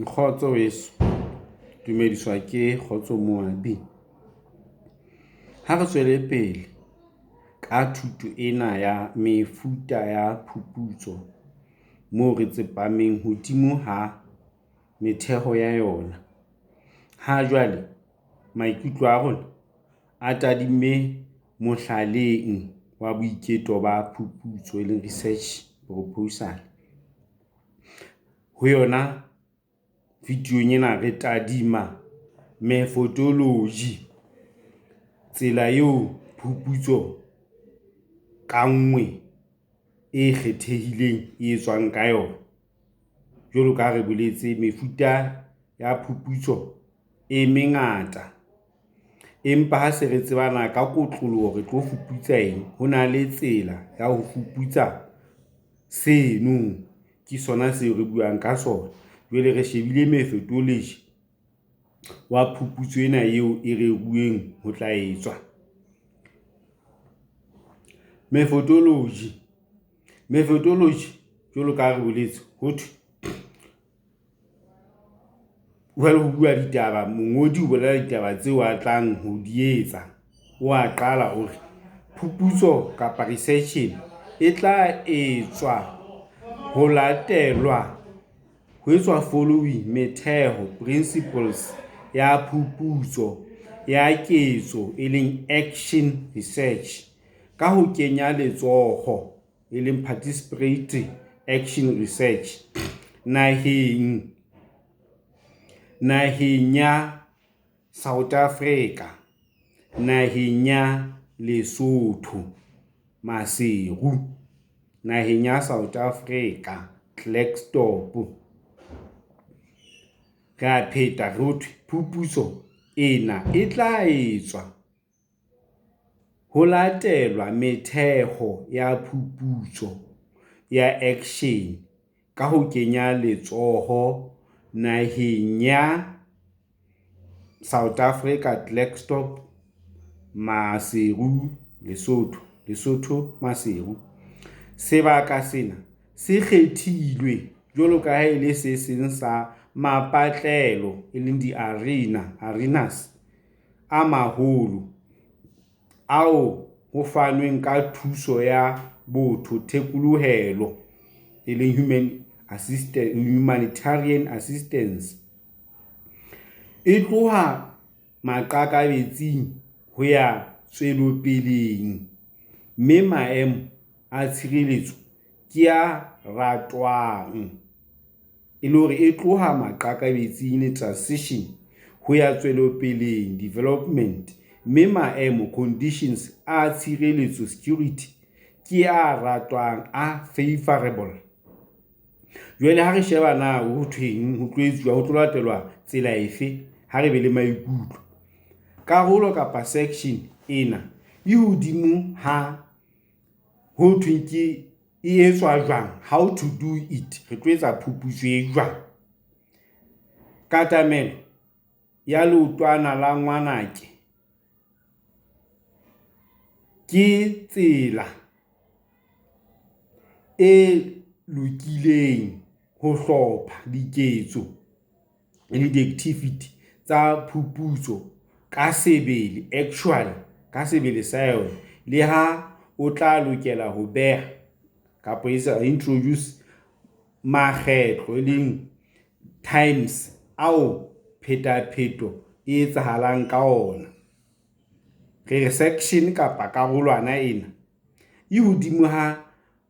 Kgotso weso, dumediswa ke Kgotso Moabi. Ha re tswele pele ka thuto ena ya mefuta ya phuputso moo re tsepameng hodimo ha metheho ya yona. Ha jwale maikutlo a rona a tadime mohlaleng wa boiketlo ba phuputso, e leng research proposal. Ho yona video-ng ena re tadima methodology, tsela eo phuputso ka nngwe e kgethehileng e etswang ka yona. Jwalo ka ha re boletse mefuta ya phuputso e mengata, empa ha se re tsebana ka kotloloho re tlo fuputsa eng. Ho na le tsela ya ho fuputsa seno ke sona seo re buang ka sona. Jwale re shebile methodology wa phuputso ena eo e reruweng ho tla etswa. Methodology, methodology jwalo ka ha re boletse ho thwe jwale ho bua ditaba, mongodi o bolela ditaba tseo a tlang ho di etsa. Wa qala o re phuputso kapa research ena e tla etswa ho latelwa ho etswa following metheho, principles ya phuputso ya ketso, e leng action research ka ho kenya letsoho, e leng participatory action research naheng ya South Africa, naheng ya Lesotho, Maseru, naheng ya South Africa, Klerksdorp. Re a pheta ho thwe phuputso ena e tla etswa ho latelwa metheho ya phuputso ya action ka ho kenya letsoho naheng ya South Africa, Klerksdorp, Maseru, Lesotho, Lesotho, Maseru. Sebaka sena se kgethilwe jwalo ka ha e le se seng sa mapatlelo, e leng di-arena, arenas a maholo ao ho fanweng ka thuso ya botho thekolohelo, e leng humanitarian assistance. E tloha maqakabetsing ho ya tswelopeleng, mme maemo a tshireletso ke a ratwang. E le hore e tloha maqakabetsing transition ho ya tswelopeleng development, mme maemo conditions a tshireletso security ke a ratwang, a favourable. Jwale ha re sheba na ho thweng ho tlo etsuwa ho tlo latelwa tsela efe ha re be le maikutlo. Karolo kapa section ena e hodimo ha ho thweng ke e etswa jwang, how to do it, re tlo etsa phuputso e jwang. Katamelo ya leotwana la ngwanake ke tsela e lokileng ho hlopha diketso le di-activity tsa phuputso ka sebele, actual ka sebele sa yona. Le ha o tla lokela ho beha kapa introduce makgetlo, e leng times ao phetapheto e etsahalang ka ona. Re re section kapa karolwana ena e hodimo ha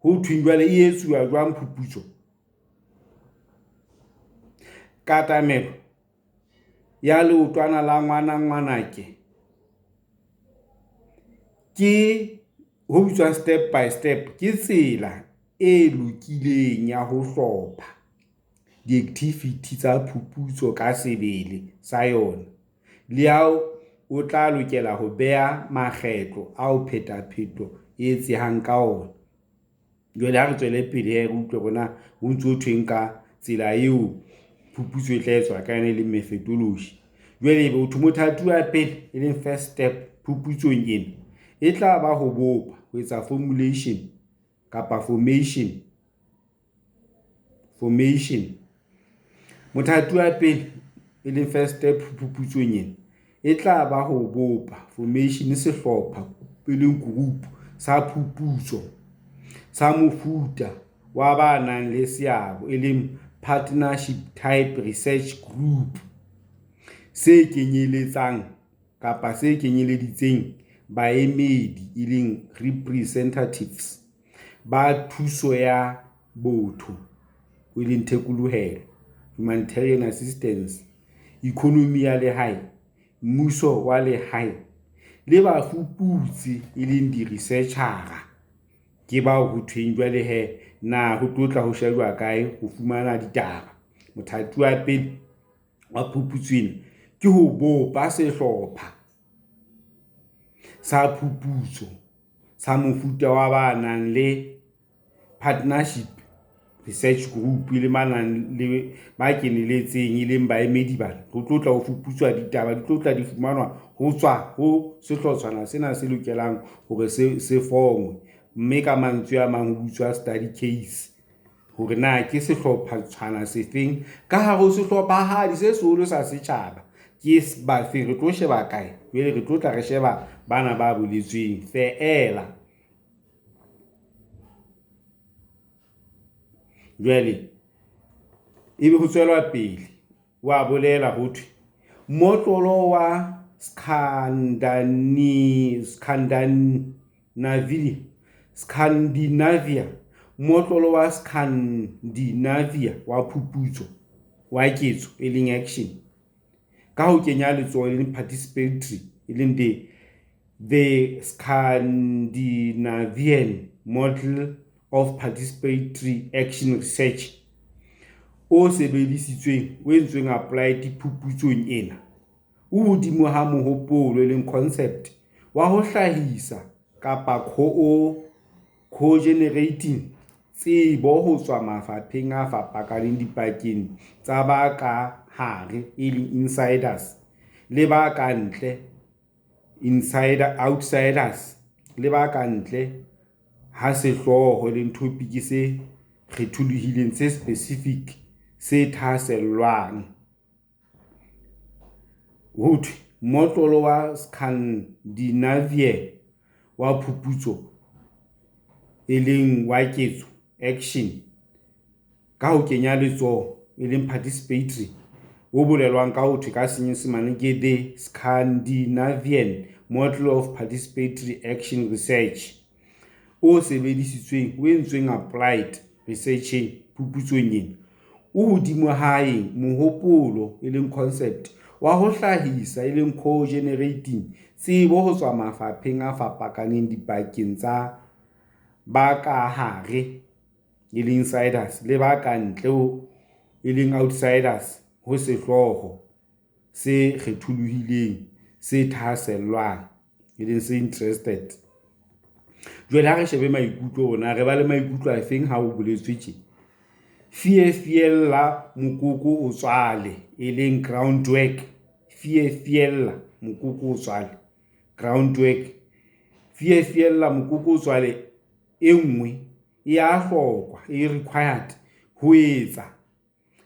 ho thweng jwale e etsuwa jwang phuputso. Katamelo ya leotwana la ngwana ngwanake ke ho bitswang step by step, ke tsela e lokileng ya ho hlopha di-activity tsa phuputso ka sebele sa yona. Le ha o tla lokela ho beha makgetlo ao phetapheto e etsehang ka ona. Jwale ha re tswele pele hee re utlwe hore na ho ntso thweng ka tsela eo phuputso e tla etswa ka yona, e leng methodology. Jwale ebe ho mothati wa pele, e leng first step phuputsong ena e tla ba ho bopa, ho etsa formulation kapa formation. Mothati wa pele, e leng first step phuputsong ena, e tla ba ho bopa, formation, sehlopha, e leng group, sa phuputso sa mofuta wa ba nang le seabo, e leng partnership type research group, se kenyeletsang kapa se kenyeleditseng baemedi, e leng representatives, ba thuso ya botho, e leng thekolohelo, humanitarian assistance, ikonomi ya lehae, mmuso wa lehae le bafuputsi, e leng di-researcher-a. Ke bao ho thweng jwale hee na ho tlo tla ho shejwa kae ho fumana ditaba. Mothati wa pele wa phuputso ena ke ho bopa sehlopha sa phuputso sa mofuta wa ba nang le partnership research group le ba nang le ba keneletseng, e leng baemedi bana. Ho tlo tla ho fuputswa ditaba, di tlo tla di fumanwa ho tswa ho sehlotshwana sena se lokelang hore se form-we. Mme ka mantswe a mang ho bitswa study case hore na ke sehlophatshwana sefeng ka hare ho sehlophahadi se seholo sa setjhaba. Ke bafeng, re tlo sheba kae? Jwale re tlo tla re sheba bana ba boletsweng feela. Jwale ebe ho tswelwa pele wa bolela ho thwe motlolo wa Scandinavia, motlolo wa Scandinavia wa phuputso wa ketso, e leng action, ka ho kenya letsoho, e leng participatory, e leng the Scandinavian Model of Participatory Action Research, o sebedisitsweng, o entsweng applied phuputsong ena, o hodimo ha mohopolo, e leng concept, wa ho hlahisa kapa co-generating tsebo ho tswa mafapheng a fapakaneng dipakeng tsa ba ka hare, e leng insiders, le ba ka ntle, outsiders, le ba ka ntle ha sehlooho, e leng topic, se kgetholohileng, se specific, se thahasellwang. Ho thwe motlolo wa Scandinavian wa phuputso, e leng wa ketso, action, ka ho kenya letsoho, e leng participatory, o bolelwang ka ho thwe ka Senyesemane ke the Scandinavian Model of Participatory Action Research, o sebedisitsweng, o entsweng applied research-eng phuputsong ena, o hodimo ha eng? Mohopolo, e leng concept, wa ho hlahisa, e leng co-generating, tsebo ho tswa mafapheng a fapakaneng dipakeng tsa ba ka hare, e leng insiders, le ba ka ntle, e leng outsiders, ho sehlooho se kgetholohileng, se thahasellwang, e leng se interested. Jwale ha re shebe maikutlo rona, re ba le maikutlo a feng ha ho boletswe tje? Fiefielela mokoko o tswale, e leng groundwork. Fiefiella mokoko o tswale, groundwork. Fiefiella mokoko o tswale e nngwe e ya hlokwa, e required ho etsa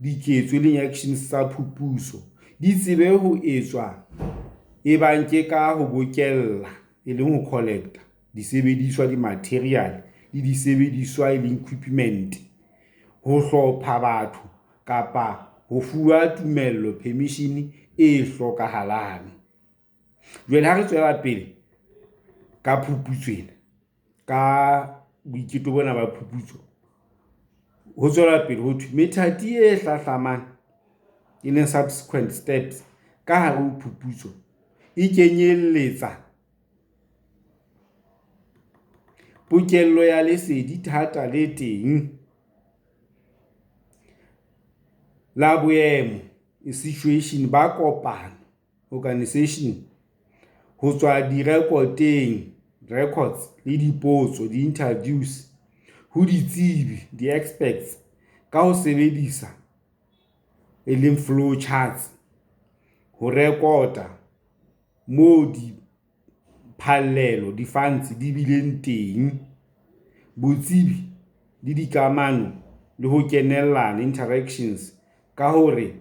diketso, e leng actions tsa phuputso di tsebe ho etswa, ebang ke ka ho bokella, e leng ho collect-a disebediswa, di-material le disebediswa, e leng equipment, ho hlopha batho kapa ho fuwa tumello, permission, e hlokahalang. Jwale ha re tswela pele ka phuputso ena, ka boiketo bona ba phuputso, ho tswela pele ho thwe methati e hlahlamang, e leng subsequent steps, ka hare ho phuputso e kenyelletsa pokello ya lesedi thata le teng la boemo, situation, ba kopano, organisation, ho tswa direkoteng, records, le dipotso, di-interviews, ho ditsebi, di-experts, ka ho sebedisa, e leng flowcharts, ho rekota moo diphallelo, di-funds, di bileng teng, botsebi le dikamano le ho kenellana, interactions. Ka hore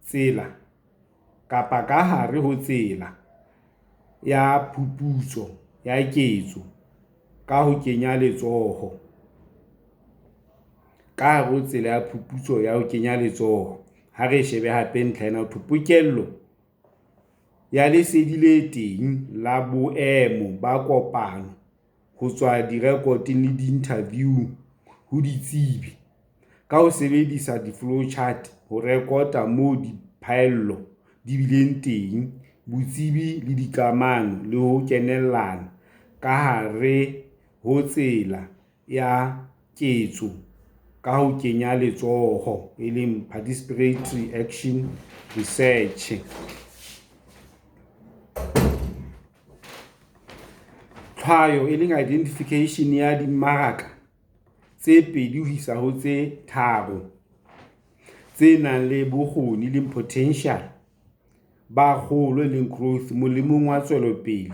tsela kapa ka hare ho tsela ya phuputso ya ketso ka ho kenya letsoho. Ka hare ho tsela ya phuputso ya ho kenya letsoho. Ha re shebe hape ntlha ena hothwe pokello ya lesedi le teng la boemo ba kopano ho tswa direkotong le di-interviewing ho ditsebi, ka ho sebedisa di-flowchart ho rekota moo diphaello di bileng teng, botsebi le dikamano le ho kenellana ka hare ho tsela ya ketso ka ho kenya letsoho, participatory action research. Tlhwayo, identification, ya dimmaraka tse pedi ho isa ho tse tharo tse nang le bokgoni, potential, ba kgolo, growth, molemong wa tswelopele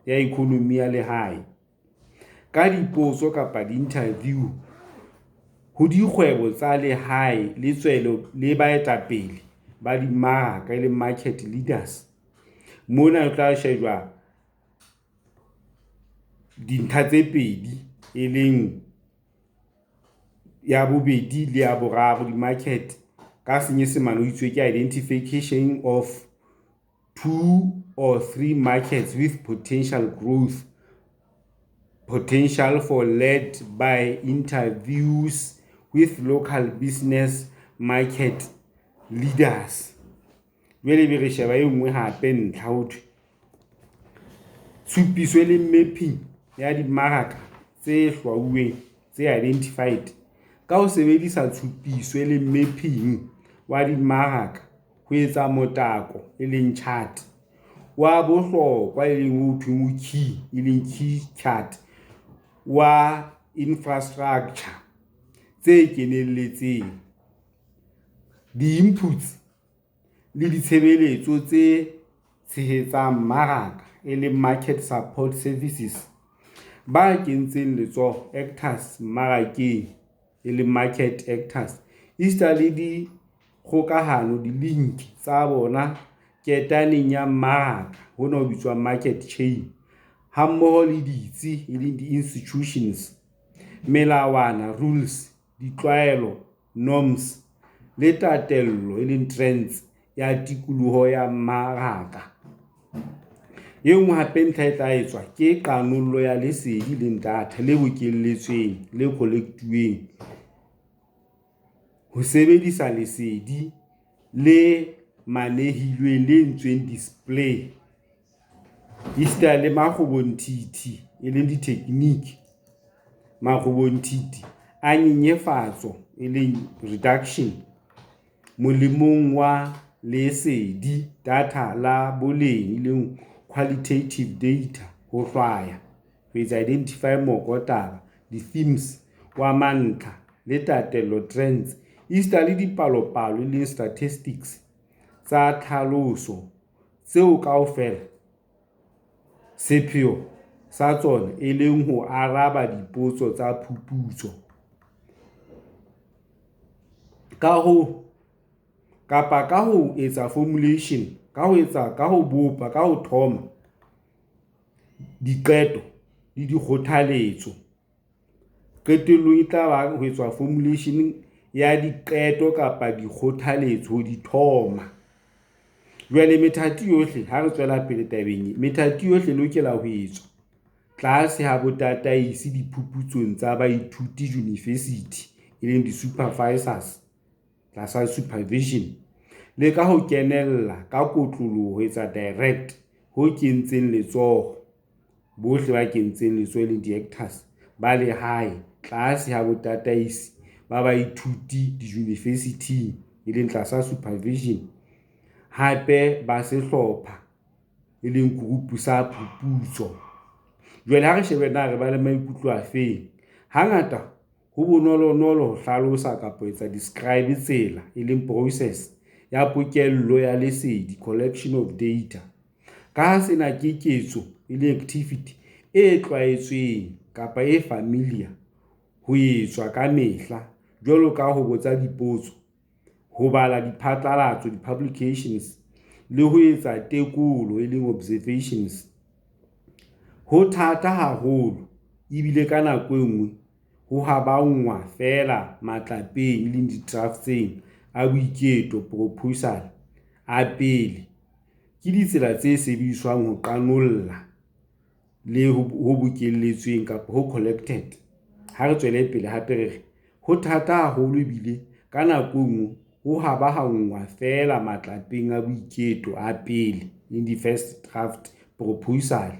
ya ikonomi ya lehae. Ka dipotso kapa di-interview ho dikgwebo tsa lehae le baetapele ba dimmaraka, market leaders. Mona ho tla shejwa dintlha tse pedi, e leng ya bobedi le ya boraro di-market. Ka senyesemane ho itswe ke identification of two or three markets with potential growth potential for led by interviews with local business market leaders. Jwale ebe re sheba e nngwe hape ntlha ho thwe tshupiso e leng mapping ya dimmaraka tse hlwauweng, tse identified. Ka ho sebedisa tshupiso e leng mapping wa dimmaraka ho etsa motako, e leng chart, wa bohlokwa, e leng ho thweng o key, e leng key chart wa infrastructure tse kenelletseng, di-inputs le ditshebeletso tse tshehetsang mmaraka, e leng market support services. Ba kentseng letsoho, actors, mmarakeng, e leng market actors, esita le dikgokahano, di-link, tsa bona ketaneng ya mmaraka, hona ho bitswa market chain, hammoho le ditsi, e leng di-institutions, melawana, rules, ditlwaelo, norms, le tatello, trends, ya tikoloho ya mmaraka. E nngwe hape ntlha e tla etswa ke qanollo ya lesedi, data, le bokelletsweng, le collect-uweng. Ho sebedisa lesedi le manehilweng, le entsweng display, esita le makgobonthithi, e leng di-technique, makgobonthithi a nyenyefatso, e leng reduction, molemong wa lesedi, data, la boleng, e leng qualitative data, ho hlwaya, ho etsa identify, mokotaba, di-themes, wa mantlha le tatello, trends, esita le dipalopalo, e leng statistics, tsa tlhaloso, tseo kaofela sepheo sa tsona e leng ho araba dipotso tsa phuputso. Kapa ka ho etsa formulation, ka ho etsa, ka ho bopa, ka ho thoma diqeto le dikgothaletso. Qetellong e tla ba ho etswa formulation ya diqeto kapa dikgothaletso ho di thoma. Jwale methati yohle ha re tswela pele tabeng e, methati yohle e lokela ho etswa tlase ha botataisi diphuputsong tsa baithuti university, e leng di-supervisors, tlasa supervision. Le ka ho kenella ka kotloloho ho etsa direct ho kentseng letsoho, bohle ba kentseng letsoho e leng di-actors ba lehae tlase ha botataisi ba baithuti di-university-ing, e leng tlasa supervision. Hape ba sehlopha, e leng group sa phuputso. Jwale ha re shebe na re ba le maikutlo a feng. Hangata ho bonolonolo ho hlalosa kapa ho etsa describe tsela, e leng process, ya pokello ya lesedi, collection of data. Ka ha sena ke ketso, e leng activity, e tlwaetsweng kapa e familiar ho etswa ka mehla jwalo ka ho botsa dipotso. Ho bala diphatlalatso, di-publications, le ho etsa tekolo, e leng observations. Ho thata haholo ebile ka nako e nngwe ho habanngwa feela matlapeng, e leng di-drafts, a boiketo, proposal, a pele, ke ditsela tse sebediswang ho qanolla le ho bokelletsweng kapa ho collected. Ha re tswele pele hape re re, ho thata haholo ebile ka nako e nngwe ho habahalanwa feela matlapeng a boiketo a pele, leng di-first draft proposal,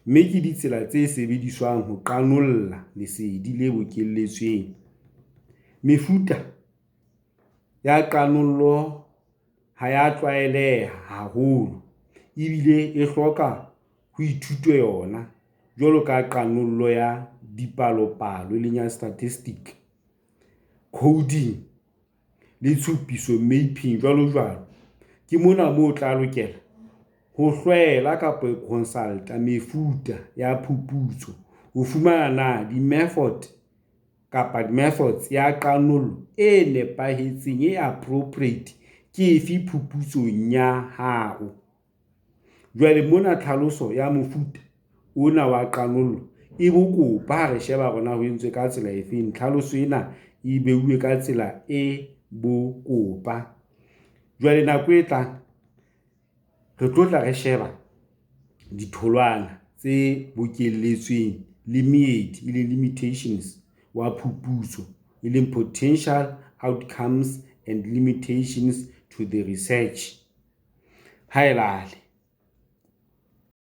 mme ke ditsela tse sebediswang ho qanolla lesedi le bokelletsweng. Mefuta ya qanollo ha ya tlwaeleha haholo, ebile e hloka ho ithutwe yona, jwalo ka qanollo ya dipalopalo, e leng ya statistics, coding le tshupiso, mapping, jwalojwalo. Ke mona moo o tla lokela ho hlwela kapa ho consult-a mefuta ya phuputso ho fumana na di-method kapa methods ya qanollo e nepahetseng, e appropriate, ke efe phuputsong ya hao. Jwale mona tlhaloso ya mofuta ona wa qanollo e bokopa ha re sheba hore na ho entswe ka tsela efeng. Tlhaloso ena e beuwe ka tsela e bokopa. Jwale nako e tlang re tlo tla re sheba ditholwana tse bokelletsweng le meedi, e leng limitations, wa phuputso, e leng potential outcomes and limitations to the research. Haelale!